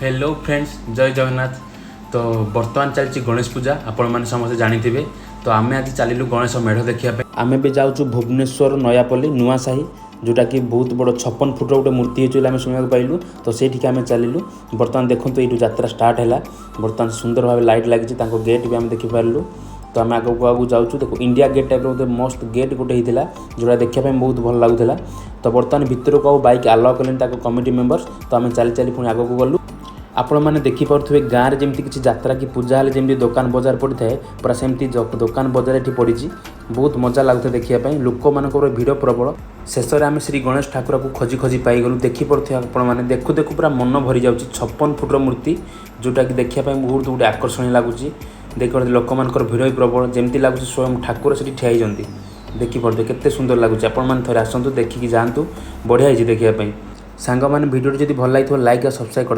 Hello friends, ଜୟ ଜଗନ୍ନାଥ। ତ ବର୍ତ୍ତମାନ ଚାଲିଛି ଗଣେଶ ପୂଜା, ଆପଣମାନେ ସମସ୍ତେ ଜାଣିଥିବେ। ତ ଆମେ ଆଜି ଚାଲିଲୁ ଗଣେଶ ମେଢ଼ ଦେଖିବା ପାଇଁ। ଆମେ ବି ଯାଉଛୁ ଭୁବନେଶ୍ୱର ନୟାପଲ୍ଲୀ ନୂଆସାହି, ଯେଉଁଟାକି ବହୁତ ବଡ଼ 56 ଫୁଟର ଗୋଟେ ମୂର୍ତ୍ତି ହେଇଛି ବୋଲି ଆମେ ଶୁଣିବାକୁ ପାଇଲୁ। ତ ସେଇଠିକି ଆମେ ଚାଲିଲୁ। ବର୍ତ୍ତମାନ ଦେଖନ୍ତୁ, ଏଇଠୁ ଯାତ୍ରା ଷ୍ଟାର୍ଟ ହେଲା। ବର୍ତ୍ତମାନ ସୁନ୍ଦର ଭାବେ ଲାଇଟ୍ ଲାଗିଛି, ତାଙ୍କ ଗେଟ୍ ବି ଆମେ ଦେଖିପାରିଲୁ। ତ ଆମେ ଆଗକୁ ଆଗକୁ ଯାଉଛୁ। ଦେଖୁ, ଇଣ୍ଡିଆ ଗେଟ୍ ଟାଇପ୍ର ଗୋଟେ ମସ୍ତ ଗେଟ୍ ଗୋଟେ ହେଇଥିଲା, ଯେଉଁଟା ଦେଖିବା ପାଇଁ ବହୁତ ଭଲ ଲାଗୁଥିଲା। ତ ବର୍ତ୍ତମାନ ଭିତରକୁ ଆଉ ବାଇକ୍ ଆଲାଉ କଲେନି ତାଙ୍କ କମିଟି ମେମ୍ବର୍ସ। ତ ଆମେ ଚାଲି ଚାଲି ପୁଣି ଆଗକୁ ଗଲୁ। ଆପଣମାନେ ଦେଖିପାରୁଥିବେ, ଗାଁରେ ଯେମିତି କିଛି ଯାତ୍ରା କି ପୂଜା ହେଲେ ଯେମିତି ଦୋକାନ ବଜାର ପଡ଼ିଥାଏ, ପୁରା ସେମିତି ଦୋକାନ ବଜାର ଏଠି ପଡ଼ିଛି। ବହୁତ ମଜା ଲାଗୁଥାଏ ଦେଖିବା ପାଇଁ। ଲୋକମାନଙ୍କର ଭିଡ଼ ପ୍ରବଳ। ଶେଷରେ ଆମେ ଶ୍ରୀ ଗଣେଶ ଠାକୁରକୁ ଖୋଜି ଖୋଜି ପାଇଗଲୁ। ଦେଖିପାରୁଥିବେ ଆପଣମାନେ, ଦେଖୁ ଦେଖୁ ପୁରା ମନ ଭରି ଯାଉଛି। 56 ଫୁଟର ମୂର୍ତ୍ତି, ଯେଉଁଟାକି ଦେଖିବା ପାଇଁ ବହୁତ ଗୋଟେ ଆକର୍ଷଣୀୟ ଲାଗୁଛି। ଦେଖିପାରୁଥିବେ, ଲୋକମାନଙ୍କର ଭିଡ଼ ବି ପ୍ରବଳ। ଯେମିତି ଲାଗୁଛି ସ୍ୱୟଂ ଠାକୁର ସେଠି ଠିଆ ହେଇଛନ୍ତି। ଦେଖିପାରୁଥିବେ, କେତେ ସୁନ୍ଦର ଲାଗୁଛି। ଆପଣମାନେ ଥରେ ଆସନ୍ତୁ, ଦେଖିକି ଯାଆନ୍ତୁ। ବଢ଼ିଆ ହେଇଛି ଦେଖିବା ପାଇଁ। ସାଙ୍ଗମାନେ, ଭିଡ଼ିଓଟି ଯଦି ଭଲ ଲାଗିଥିବ, ଲାଇକ୍ ଆଉ ସବସ୍କ୍ରାଇବ୍ କରିଦେବେ।